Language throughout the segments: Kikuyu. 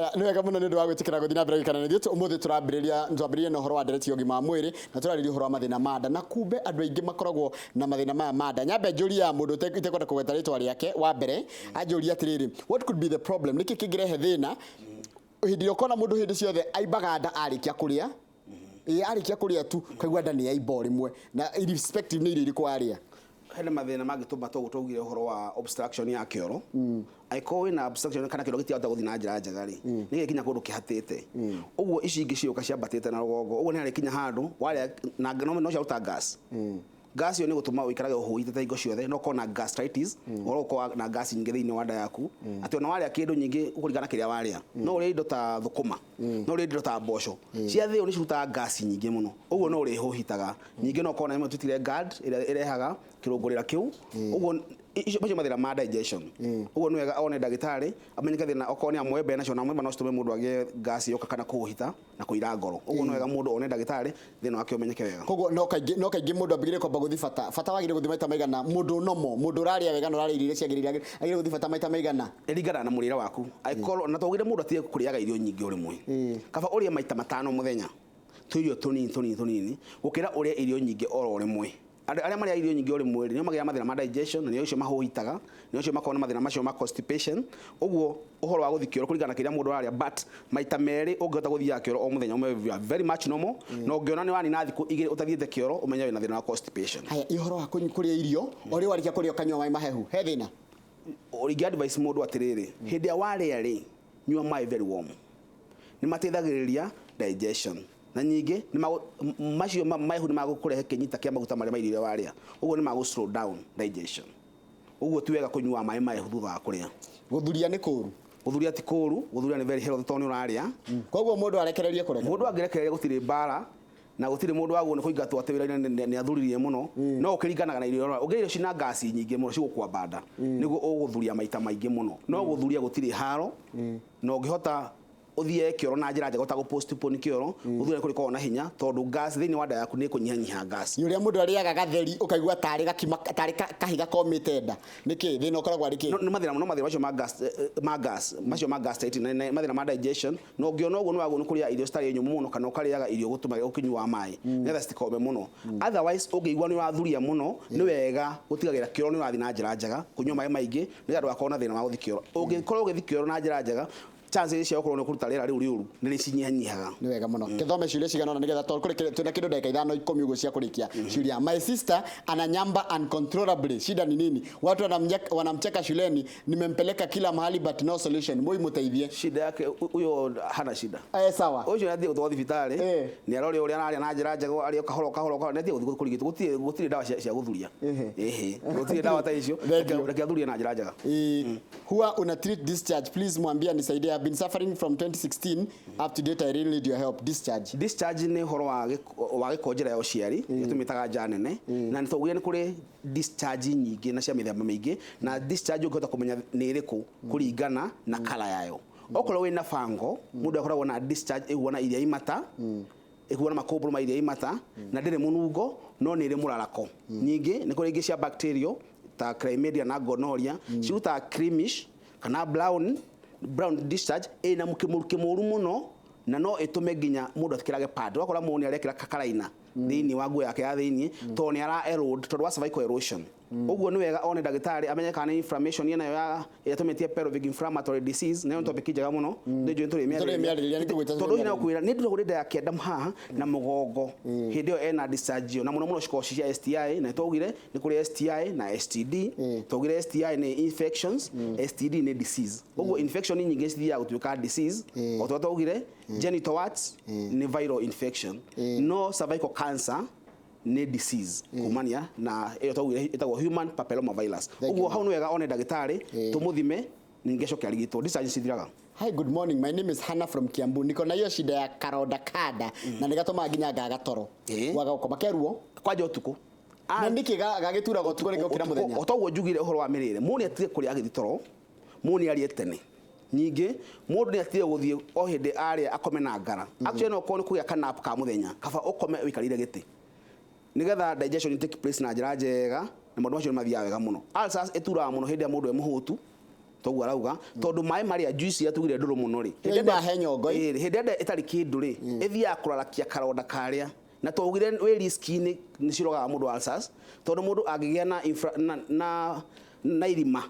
Haya, nĩ wega mũno nĩ ũndũ wa gwĩtĩkĩra gũthiĩ na mbere gũikara na ithuĩ. Ũmũthĩ tũrambĩrĩria twambĩrĩria na ũhoro wa ndereti ya ũgima wa mwĩrĩ na tũrarĩria ũhoro wa mathĩna ma nda, na kumbe andũ aingĩ makoragwo na mathĩna maya ma nda. Nyambe njũrie ya mũndũ itekwenda kũgweta rĩtwa rĩake wa mbere, anjũrie atĩrĩrĩ, what could be the problem? Nĩkĩ kĩngĩrehe thĩna hĩndĩ ĩrĩa ũkona mũndũ hĩndĩ ciothe aimbaga nda arĩkia kũrĩa? Ĩĩ, arĩkia kũrĩa tu kaigua nda nĩ yaimba o rĩmwe, na irrespective nĩ irio irĩkũ arĩa. Hena mathĩna mangĩtũma toguo twaugire ũhoro wa obstruction ya kĩoro. Angĩkorwo wĩna obstruction kana kĩoro gĩtirahota gũthiĩ na njĩra njega rĩ, nĩ gĩkinya kũndũ kĩhatĩte, ũguo ici ingĩ ciũka ciambatĩte na rũgongo, ũguo nĩ harĩkinya handũ warĩa na no ciaruta gas. Gas ĩyo nĩ gũtũma ũikarage ũhũhitĩte hingo ciothe, no ũkorwo na gastritis, ũhoro ũkorwo na gas nyingĩ thĩinĩ wa nda yaku, atĩ ona warĩa kĩndũ nyingĩ ũkũringana kĩrĩa warĩa, no ũrĩe indo ta thũkũma, no ũrĩe indo ta mboco ciathĩo, nĩ cirutaga gas nyingĩ mũno, ũguo no ũrĩhũhitaga. Ningĩ no ũkorwo na ĩmwe twĩtire GERD ĩrĩa ĩrehaga kĩrũngũrĩra kĩu. Ũguo icio macio mathĩna ma digestion. Ũguo nĩ wega one ndagĩtarĩ amenyeke thĩna, okorwo nĩ amwembe nacio, na amwembe no citũme mũndũ agĩe gas yoka kana kũhũhita na kũira ngoro. Ũguo nĩ wega mũndũ one ndagĩtarĩ, thĩna wake ũmenyeke wega. Koguo no kaingĩ mũndũ ambĩrĩrie kwamba gũthi bata. Bata wagĩrĩire gũthi maita maigana? Mũndũ nomo, mũndũ ũrarĩa wega na ũrarĩa irio iria ciagĩrĩire, agĩrĩire gũthi bata maita maigana? Ĩringanaga na mũrĩre waku. Angĩkorwo na twaugire mũndũ atige kũrĩaga irio nyingĩ o rĩmwe, kaba ũrĩe maita 5 mũthenya tũirio tũnini tũnini tũnini gũkĩra ũrĩe irio nyingĩ oro rĩmwe. Andũ arĩa marĩaga irio nyingĩ o rĩmwe rĩ, nĩo magĩaga mathĩna ma digestion, na nĩo acio mahũhitaga, nĩo acio makoragwo na mathĩna macio ma constipation. Ũguo ũhoro wa gũthiĩ kĩoro kũringana na kĩrĩa mũndũ ararĩa, but maita 2 ũngĩhota gũthiaga kĩoro o mũthenya ũmwe, you are very much normal. Na ũngĩona nĩ wanina thikũ 2 ũtathiĩte kĩoro, ũmenye wĩna thĩna wa constipation. Haya, ũhoro wa kũrĩa irio o rĩo warĩkia kũrĩa ũkanyua maĩ mahehu, he thĩna? Ingĩ advice mũndũ atĩrĩrĩ, hĩndĩ ĩrĩa warĩa rĩ, nyua maĩ very warm, nĩ mateithagĩrĩria digestion, na ningĩ nĩ macio mahehu nĩ magũkũrehe kĩnyita kĩa maguta marĩa ma irio iria warĩa, ũguo nĩ magũ slow down digestion. Ũguo ti wega kũnyua maĩ mahehu thutha wa kũrĩa. Gũthuria nĩ kũru? Gũthuria ti kũru, gũthuria nĩ very healthy tondũ nĩ ũrarĩa. Koguo mũndũ arekererie kũreka? Mũndũ angĩrekereria gũtirĩ mbara na gũtirĩ mũndũ wagwo nĩ kũingatwo atĩ wĩra-inĩ nĩ athuririe mũno. No ũkĩringanaga na irio iria ũngĩrĩa, irio cina ngasi nyingĩ mũno cigũkwamba nda, nĩguo ũgũthuria maita maingĩ mũno. No gũthuria gũtirĩ haro, na ũngĩhota ũthiage kĩoro na njĩra njega ũtagũ postpone kĩoro, gũthuria nĩ kũrĩkoragwo na hinya tondũ gas thĩinĩ wa nda yaku nĩ ĩkũnyihanyiha gas. Nĩ ũrĩa mũndũ arĩaga gatheri ũkaigua tarĩ gakima, tarĩ kahiga komĩte nda, nĩkĩ thĩna ũkoragwo arĩ kĩ? No nĩ mathĩna, no mathĩna macio ma gas, ma gas macio ma gastritis na mathĩna ma digestion. Na ũngĩona ũguo nĩ wagwo nĩ kũrĩa irio citarĩ nyũmũ mũno kana ũkarĩaga irio gũtũma ũkĩnyuaga maĩ nĩgetha citikome mũno. Otherwise ũngĩigua nĩ ũrathuria mũno, nĩ wega gũtigagĩra kĩoro nĩ ũrathiĩ na njĩra njega, kũnyua maĩ maingĩ nĩgetha ndũgakorwo na thĩna wa gũthiĩ kĩoro. Ũngĩkorwo ũgĩthiĩ kĩoro na njĩra njega, chances cia gũkorwo nĩ ũkũruta rĩera rĩu rĩũru nĩ cinyihanyihaga. Nĩ wega mũno. Kĩthome ciũria cigana ũna nĩgetha tondũ kũrĩ twĩna kĩndũ ndagĩka 5 10 ũguo cia kũrĩkia ciũria. My sister ananyamba uncontrollably, shida ni nini? Watu wanamcheka shuleni, nimempeleka kila mahali but no solution. Moi muteithie. Shida yake huyo hana shida. Eh, sawa. Ũcio nĩ athiĩ gũtwarwo thibitarĩ. Nĩ arore ũrĩa ararĩa na njĩra njega, arĩe kahora kahora kahora, nĩ athiĩ gũthiĩ kũrigitwo. Gũtirĩ ndawa cia gũthuria. Ehe, gũtirĩ ndawa ta icio. Thank you. Reke athurie na njĩra njega. Huwa una treat discharge? Please mwambie anisaidie. I've been suffering from 2016 up to date. I really need your help. Discharge. Discharge nĩ ũhoro wa gĩko njĩra ya ũciari, ĩrĩa tũmĩtaga nja nene, na nĩ twaugire nĩ kũrĩ discharge nyingĩ na cia mĩthemba mĩingĩ, na discharge ũngĩhota kũmenya nĩ ĩrĩkũ kũringana na colour yayo. Okorwo wĩna fungal, mũndũ akoragwo na discharge ĩhuana iria imata, ĩhuana makũmbũrũ ma iria imata, na ndĩrĩ mũnungo no nĩ ĩrĩ mũrarako. Ningĩ nĩ kũrĩ ingĩ cia bacterial ta chlamydia na gonorrhea, cirutaga creamish kana brown discharge ĩna kĩmũrukĩ mũru mũno, na no ĩtũme nginya mũndũ atikĩrage pad. Ũgakora mũndũ nĩ arekĩra kakaraina thĩinĩ wa nguo yake ya thĩinĩ tondũ nĩ ara erode tondũ wa cervical erosion. Ũguo nĩ wega one ndagĩtarĩ amenye kana nĩ inflammation ĩnayo ya ĩrĩa tũmĩtie pelvic inflammatory disease, nayo nĩ topic njega mũno, nĩ njũĩ Tũrĩmĩarĩrĩria, nĩ tũgwĩta. Tondũ ũcio nĩgũkwĩra nĩ ndĩragũrĩ nda ya kĩanda haha na mũgongo hĩndĩ ĩyo ena discharge ĩyo, na mũno mũno cikoragwo ci cia STI. Na twaugire nĩ kũrĩ STI na STD. Twaugire STI nĩ infections, STD nĩ disease. Ũguo infection nyingĩ cithiaga gũtuĩka disease. O ta twaugire genital warts nĩ viral infection, no cervical cancer nĩ disease kumania na ĩyo twaugire ĩtagwo human papilloma virus. Thank you. Ũguo hau nĩ wega one ndagĩtarĩ, tũmũthime, ningĩ acoke arigitwo. Discharge cithiraga. Hi, good morning. My name is Hannah from Kiambu. Niko na hiyo shida ya karonda kada na nĩgatũmaga nginya ngaga toro. Waga gũkoma keruo. Kwanja ũtukũ. Na nĩkĩ gagĩturaga ũtukũ rĩngĩ gũkĩra mũthenya? O toguo njugire ũhoro wa mĩrĩre, mũndũ nĩ atige kũrĩa agĩthiĩ toro, mũndũ nĩ arĩe tene. Ningĩ mũndũ nĩ atige gũthiĩ o hĩndĩ arĩa akome na ngara. Actually no ũkorwo nĩ kũgĩa kanap ka mũthenya, kaba ũkome ũikarĩire gĩtĩ nĩgetha digestion take place na njĩra njega, na maũndũ macio nĩ mathiaga wega mũno. Ulcers ĩturaga mũno hĩndĩ ĩrĩa mũndũ e mũhũtu. Toguo arauga tondu maĩ marĩa juice yatugire ndũrũ mũno rĩ, Yoima he nyongo. Ĩĩ, hĩndĩ ĩrĩa ĩtarĩ kĩndũ rĩ, ĩthiaga kũrarakia karonda karĩa na twaugire wĩ risk-inĩ nĩ cirogaga mũndũ ulcers, tondũ mũndũ angĩgĩa na, infra, na, na, na irima,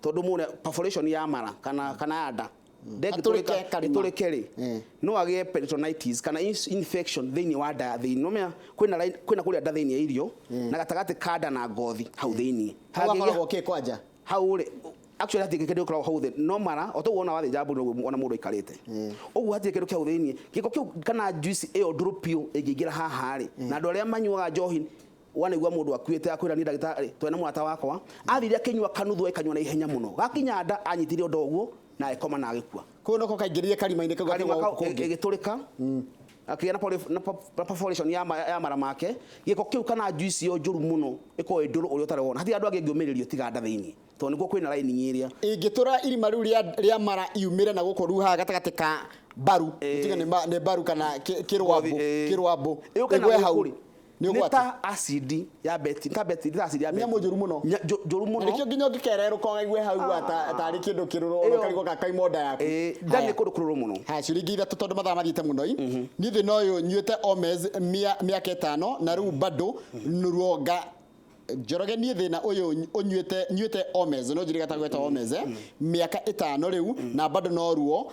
tondũ mũndũ perforation ya mara kana ya nda Atũrĩke karima. Ĩtũrĩke rĩ, no agĩe peritonitis kana infection thĩinĩ wa nda ya thĩinĩ. Nomenya kwĩna kwĩna kũrĩa nda thĩinĩ ya irio na gatagatĩ ka nda na ngothi hau thĩinĩ. Hau hakoragwo kĩ kwanja? Hau rĩ, actually hatirĩ kĩndũ gĩkoragwo hau thĩ, no mara o toguo wona wathĩnja mbũri noguo ona mũndũ aikarĩte ũguo, hatirĩ kĩndũ kĩa hau thĩinĩ. Gĩko kĩu kana juice ĩyo ndũrũ biũ ĩngĩingĩra haha rĩ, na andũ arĩa manyuaga njohi wanaigua mũndũ akuĩte akwĩra niĩ ndagĩtarĩ twena mũrata wakwa athire akĩnyua kanuthu akanyua na ihenya mũno, gakinya nda anyitire ũndũ ũguo na agĩkoma na agĩkua. Kũu noko kaingĩrire karima-inĩ kau. Karima gatigwo kau kũngĩ. Ĩgĩtũrĩka, akĩgĩa na perforation ya mara make. Gĩko kĩu kana juice ĩyo njũru mũno ĩkorwo ĩ ndũrũ ũrĩa ũtarĩ wona, hatirĩ andũ angĩ ĩngĩũmĩrĩrio tiga nda thĩinĩ, tondũ nĩkuo kwĩna lining ĩrĩa. Ingĩtũra irima rĩu rĩa mara iumĩre na gũkũ rĩu haha gatagatĩ ka mbaru, tuge nĩ mbaru kana kĩrwambũ, kĩrwambũ Ĩũke na ĩgwe gũkũ hau rĩ, nĩ nĩ ũgwati. Ta acid ya beti, ta beti, ta acid ya beti. Nyamũ njũru mũno. Njũru Na mũno. nĩkĩo nginya ũngĩkererũka ũkaigue hau tarĩ kĩndũ kĩrũrũ, Ĩyo. ũkarigwo kakaima nda yaku. Nda Haya. nĩ kũndũ kũrũrũ mũno. Haya, ciringi ithatũ tondũ mathaa mathiĩte mũno i. Niĩ thĩna ũyũ nyuĩte Omez mĩaka 5 na rĩu bado ruonga. Njoroge, niĩ thĩna ũyũ ũnyuĩte nyuĩte Omez, no njĩrĩ gatagweta Omez mĩaka 5 rĩu na bado no ruo.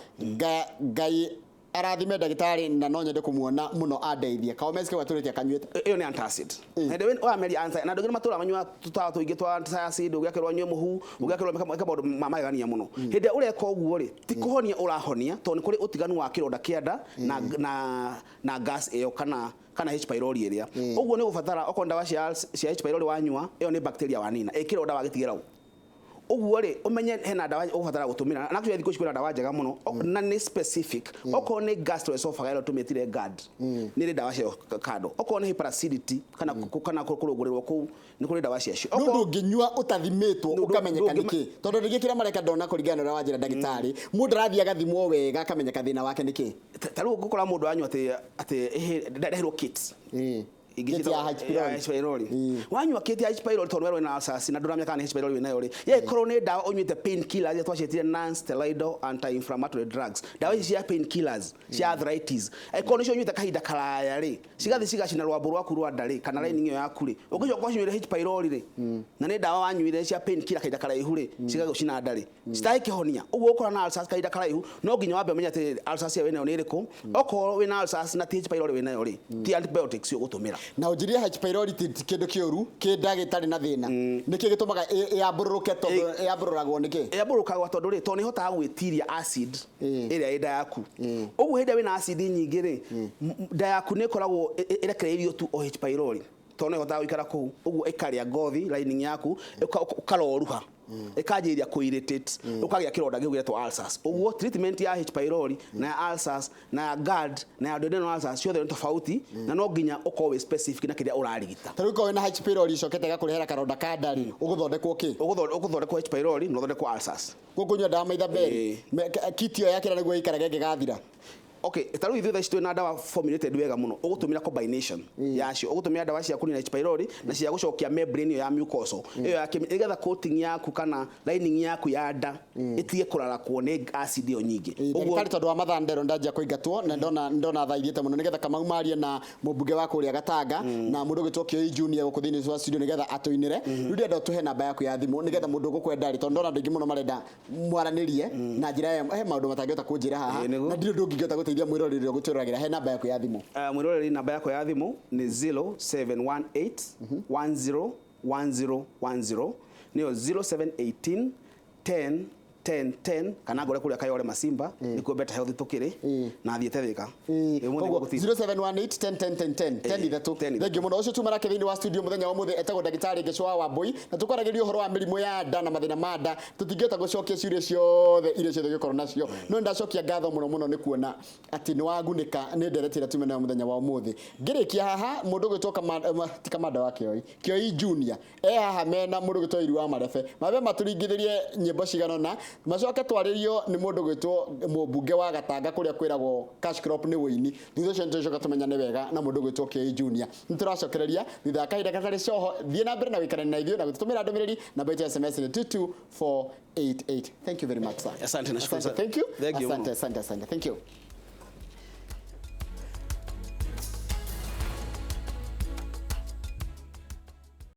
Ngai arathime ndagĩtarĩ na no nyende kũmuona mũno andeithie. Ka Omez kau atũrĩte akanyuĩte. Ĩyo nĩ antacid. Hĩndĩ ĩyo wameria antacid na andũ aingĩ matũraga manyua tũtawa tũingĩ twa antacid, ũgĩakĩrwo anyue mũhu, ũgĩakĩrwo meka maũndũ ma magegania mũno. Hĩndĩ ĩrĩa ũreka ũguo rĩ, ti kũhonia ũrahonia, tondũ nĩ kũrĩ ũtiganu wa kĩronda kĩa nda na gas ĩyo kana H pylori ĩrĩa. Ũguo nĩ ũgũbatara okorwo ndawa cia H pylori wanyua, ĩyo nĩ bacteria wanina, ĩkĩronda wagĩtigĩra u ũguo rĩ, ũmenye hena ndawa ũgũbatara gũtũmĩra. Na actually thikũ ici kwĩna ndawa njega mũno na nĩ specific. Okorwo nĩ gastroesophageal tũmĩtire GERD, nĩ ĩrĩ ndawa ciayo kando. Okorwo nĩ hyperacidity kana kũrũngũrĩrwo kũu, nĩ kũrĩ ndawa ciacio. Nĩ ũndũ ũngĩnyua ũtathimĩtwo ũkamenyeka nĩkĩ, tondũ rĩngĩ kĩrĩa mareka ndona kũringana na ũrĩa wanjĩra ndagĩtarĩ, mũndũ arathiĩ agathimwo wega akamenyeka thĩna wake nĩ kĩ. Ta rĩu ũgũkora mũndũ anyua atĩ ndarehirwo kit. Ingĩ Kit ya ciĩtagwo- H. pylori. Ya H. pylori. Wanyua kit ya H. pylori tondũ werwo wĩna ulcers na ndũramenya kana nĩ H. pylori wĩnayo rĩ, yagĩkorwo nĩ ndawa ũnyuĩte pain killers iria twaciĩtire non steroidal anti-inflammatory drugs, ndawa ici cia pain killers cia arthritis, angĩkorwo nĩcio ũnyuĩte kahinda karaya rĩ, cigathiĩ cigacina rwambũ rwaku rwa nda rĩ, kana lining ĩyo yaku rĩ, ũngĩcoka ũcinyuĩre H. pylori rĩ, na nĩ ndawa wanyuire cia pain killer kahinda karaihu rĩ, cigagũcina nda rĩ, citangĩkĩhonia. Ũguo ũkora na ulcers kahinda karaihu, no nginya wambe ũmenye atĩ ulcers ĩyo wĩnayo nĩ ĩrĩkũ. Okorwo wĩna ulcers na ti H. pylori wĩnayo rĩ, ti antibiotics ũgũtũmĩra. Na ũnjĩrie, H. pylori ti kĩndũ kĩũru kĩ nda gĩtarĩ na thĩna, nĩkĩ gĩtũmaga ĩyambũrũrũke? Tondũ ĩyambũrũragwo nĩkĩ? Ĩyambũrũkagwo tondũ rĩ, tondũ nĩ ĩhotaga gwĩtiria acid ĩrĩa ĩ nda yaku. Ũguo hĩndĩ ĩrĩa wĩna acid nyingĩ rĩ, nda yaku nĩ ĩkoragwo ĩrekereirio tu o H. pylori, tondũ no ĩhotaga gũikara kũu ũguo, ĩkarĩa ngothi lining yaku, ũkaroruha, ĩkanjĩrĩria kũ irritate, ũkagĩa kĩronda kĩu gĩetwo ulcers. Ũguo treatment ya H. pylori na ya ulcers na ya GERD na ya duodenal ulcers ciothe nĩ tofauti, na no nginya ũkorwo wĩ specific na kĩrĩa ũrarigita. Ta rĩu korwo wĩna H. pylori icokete ĩgakũrehera karonda ka nda rĩ, ũgũthondekwo kĩ? Ũgũthondekwo H. pylori na ũthondekwo ulcers. Gũkũnyua ndawa maitha merĩ? Kit ĩyo yakĩra nĩguo ĩikarage ĩngĩgathira? Okay, ta rĩu ithuĩ thaa ici twĩna ndawa formulated wega mũno, ũgũtũmĩra combination yacio, ũgũtũmĩra ndawa cia kũnina H. pylori na cia gũcokia membrane ĩyo ya mucosal ĩyo ya nĩgetha coating yaku kana lining yaku ya nda ĩtige kũrarakwo nĩ acid ĩyo nyingĩ. Ũguo Ndagĩtarĩ, tondũ wa mathaa ndero ndanjia kũingatwo na ndona thaa ithiĩte mũno, nĩgetha Kamau marie na mũmbunge wa kũrĩa Gatanga na mũndũ ũgĩtwo Kĩoi Junior gũkũ thĩinĩ wa studio nĩgetha atũinĩre. Rĩu ndĩrenda ũtũhe namba yaku ya thimũ nĩgetha mũndũ ũgũkwenda rĩ, tondũ ndona andũ aingĩ mũno marenda mwaranĩrie na njĩra ya he maũndũ matangĩhota kũnjĩra haha. Nĩguo. Na ndirĩ ũndũ ũngĩhota gũteithia mwĩroreri ũrĩa ũgũtwĩroragĩra, he namba yaku ya thimũ. Mwĩroreri, namba yakwa ya thimũ nĩ 0718 10 10 10, nĩyo 0718 10 10 10, kana ngore kũrĩa Kayole Masimba, nĩkuo Better Health tũkĩrĩ na thiĩte Thĩka. Ũmũthĩ Koguo gũgũtinda. 0718 10 10 10 10 10 ithatũ. 10 ithatũ. Thengiũ mũno. Ũcio tuma nake thĩinĩ wa studio mũthenya wa ũmũthĩ etagwo ndagĩtarĩ Gĩcũa wa Wambui, na tũkwaragĩria ũhoro wa mĩrimũ ya nda na mathĩna ma nda. Tũtingĩhota gũcokia ciũria ciothe iria ciothe ũngĩkorwo nacio, no nĩndacokia ngatho mũno mũno nĩ kuona atĩ nĩ wagunĩka nĩ ndereti ĩrĩa tuma nayo mũthenya wa ũmũthĩ. Ngĩrĩkia haha, mũndũ ũgwĩtwo ti Kamanda wa Kĩoi, Kĩoi Junior e haha mena mũndũ ũgwĩtwo Iru wa Marebe, mabe matũringithĩrie nyĩmbo cigana ũna. Macoke twarĩrio nĩ mũndũ gwĩtwo mũmbunge wa Gatanga kũrĩa kwĩragwo cash crop nĩ wũini. Thutha ũcio nĩtũcoka tũmenyane wega na mũndũ gwĩtwo K Junior. Nĩtũracokereria thutha wa kahinda gatarĩ coho. Thiĩ na mbere na gũikara na ithuĩ na gũtũtũmĩra ndũmĩrĩri. Namba itũ ya SMS nĩ 22488. Thank you very much, sir. Asante, nashukuru Asante, sana. thank you. Thank you. Asante, asante, asante, thank you.